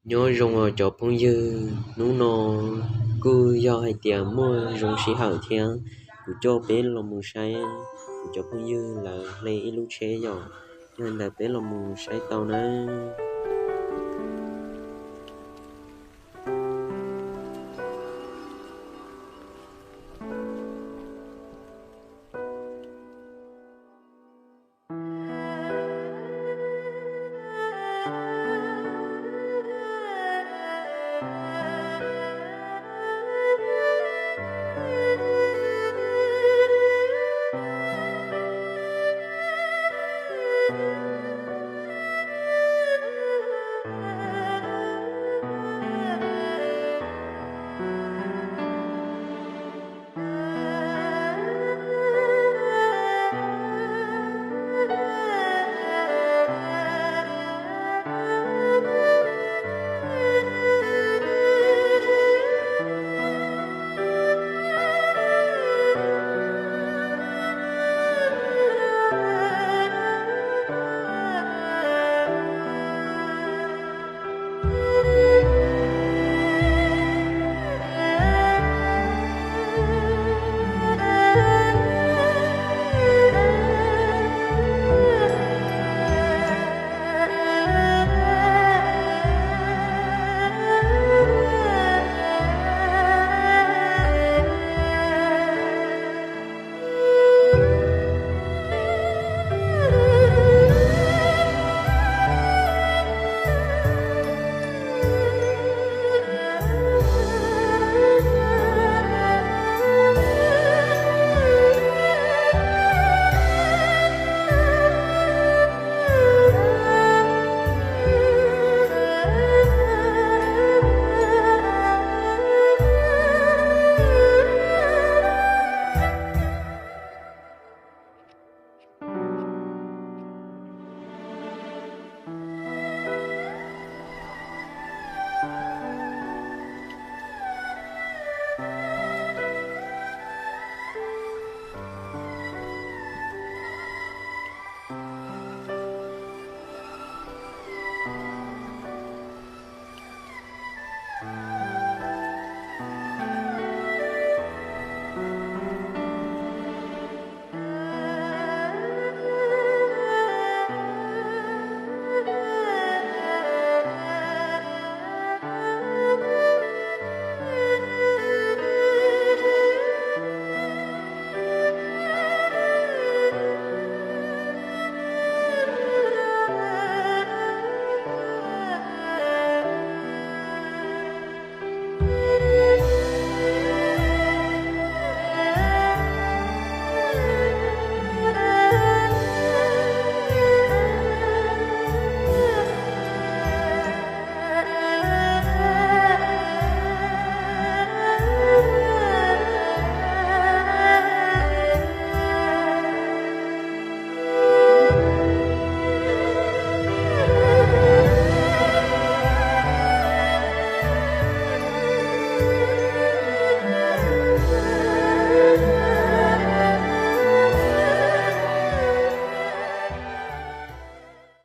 Nyob zoo os cov phooj ywg, hnub no kuj yog hais tias muaj zoo sij hawm thiab, kuv coj peb los mus saib kuv cov phooj ywg lawv hle ib lub tsheb yom. Yog li ntawd peb los mus saib tau nawb.